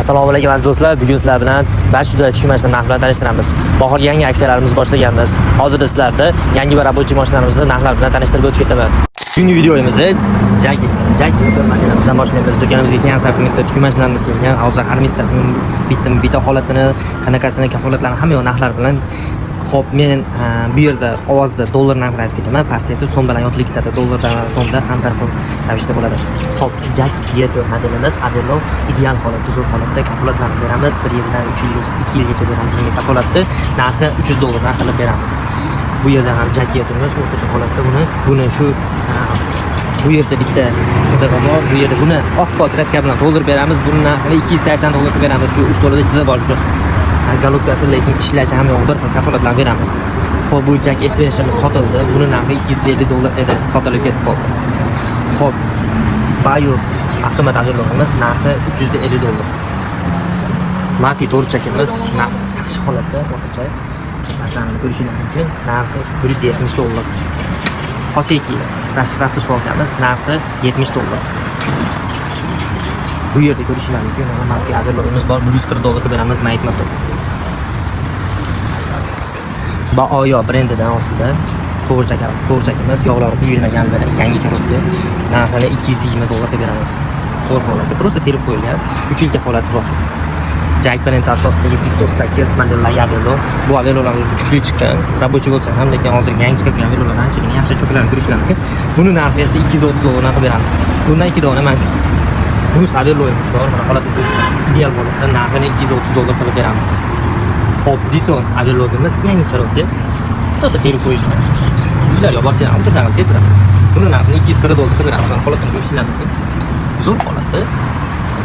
Assalomu alaykum aziz do'stlar. Bugun sizlar bilan barcha turdagi tikuv mashina narxi bilan tanishtiramiz. Bahorgi yangi aksiyalarimizni boshlaganmiz. Hozirda sizlarni yangi va рабочий mashinalarimizni narxlari bilan tanishtirib o'tib ketaman. Bugungi videomizni Jag modelimizdan boshlaymiz. Do'konimizga keng assortimentda tikuv mashinalarimiz kelgan. Hozir har bittasini bitta holatini, qanaqasini, kafolatlarini, hamma yoq narxlar bilan. Xo'p, men bu yerda ovozda dollar narxini aytib ketaman. Pastda esa so'm bilan yozilib ketadi. Dollardan so'mda ham bir xil ravishda bo'ladi. Xo'p, Jag Y4 modelimiz Averlo ideal holatda, zo'r holatda, kafolatlarni beramiz. 1 yildan 3 yilgacha, 2 yilgacha beramiz bunga kafolatni. Narxi 300 dollar narx qilib beramiz. Bu yerda ham Jag Y4'imiz o'rtacha holatda, buni shu bu yerda bitta chizig'i bor. Bu yerda buni oppoq краска bilan to'ldirib beramiz. Buni narxini 280 dollar qilib beramiz. Shu ustolida chiziq bor uchun. Головка si lekin ishlashi ham yo'q, bir xil kafolatlarni beramiz. Xo'p, bu Jak F5'imiz sotildi. Buni narxi 250 dollar edi, sotilib ketib qoldi. Xo'p, Bayu avtomat overlogimiz narxi 350 dollar. Mati to'rtchakimiz yaxshi holatda, o'rtacha. Masalan, ko'rishingiz mumkin, narxi 170 dollar. Hoseki распашонка miz narxi 70 dollar. Bu yerda ko'rishingiz mumkin, mana Mati overlogimiz bor, 140 dollarga beramiz Mate motor. Baoyo brendidan ostida to'g'richakimiz, yog'lari quyilmagan, bir yangi коробка, narxini 220 dollarga beramiz. Zo'r holatda, просто terib qo'yilgan, 3 yil kafolati bor. Jag brend asosida 798 modellar Averlo. Bu Averlolar o'zi kuchli chiqqan, рабочий bo'lsa ham, lekin hozir yangi chiqadigan Averlolar anchagina yaxshi, cho'klarni ko'rishlar mumkin. Buni narxi esa 230 dollardan qilib beramiz. Bundan ikki dona mana shu rus Averloyimiz bor, mana holatni ko'rishlar ideal holatda, narxini 230 dollar qilib beramiz. Hop, Dison Averlogimiz yangi коробка. Просто terib qo'yilgan. Uylarga borsang ham shunaqa qilib terib turasiz. Buni narxini 240 dollar qilib beramiz. Mana holatini ko'rishinglar mumkin. Zo'r holatda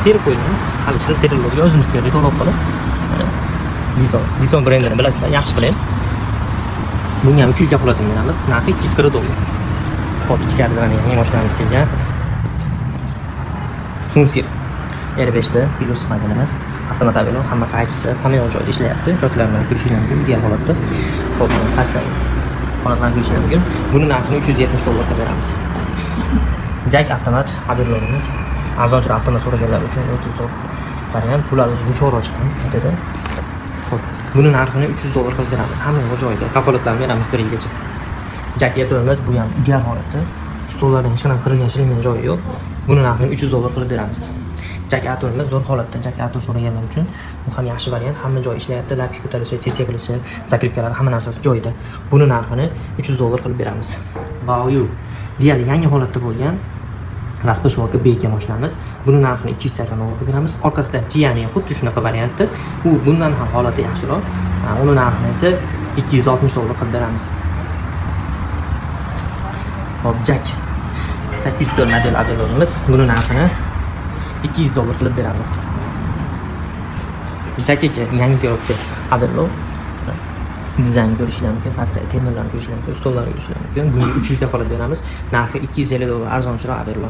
terib qo'yilgan. Hali chiqib terilgan, o'zimiz terdik to'g'ri qilib. Mana Dison, Dison brendini bilasizlar, yaxshi brend. Bunga ham 3 yil kafolatini beramiz. Narxi 240 dollar. Hop, ichkarida mana yangi mashinamiz kelgan. Sunsir R5'da Plus modelimiz. Avtomat avelo, hamma qaychisi, hamma yoq joyida ishlayapti. Choklarni ko'rishinglar mumkin, ideal holatda. Xo'p, pastda holatlarni ko'rishinglar mumkin. Buni narxini 370 dollarga beramiz. Jag avtomat Averlo'miz arzonchiroq avtomat so'raganlar uchun o'ta zo'r variant. Bular o'zi yumshoqroq chiqqan dedi. Xo'p, buni narxini 300 dollar qilib beramiz. Hamma yoq joyida. Kafolatlarni beramiz 1 yilgacha. Jag Y4'miz, bu ham ideal holatda. Stollardan hech qanaqa qirilgan, shilingan joyi yo'q. Buni narxini 300 dollar qilib beramiz. Jag A4'miz zo'r holatda. Jag A4 so'raganlar uchun bu ham yaxshi variant. Hamma joy ishlayapti, лапки ko'tarilishi, chesya qilishi, закрепка lari, hamma narsasi joyida. Buni narxini 300 dollar qilib beramiz. Baoyu deyarli yangi holatda bo'lgan распашонка BK mashinamiz. Buni narxini 280 dollar qilib beramiz. Orqasida Jiani ham xuddi shunaqa variantda. U bundan ham holati yaxshiroq. Uni narxini esa 260 dollar qilib beramiz. Hop, Jag 804 model Averlo'miz. Buni narxini 200 dollar qilib beramiz. Jag 2 yangi коробка Averlo. Dizayn ko'rishinglar mumkin, pastdagi temirlarni ko'rishinglar mumkin, stollarni ko'rishinglar mumkin. Bunga 3 yil kafolat beramiz. Narxi 250 dollar, arzonchiroq Averlo.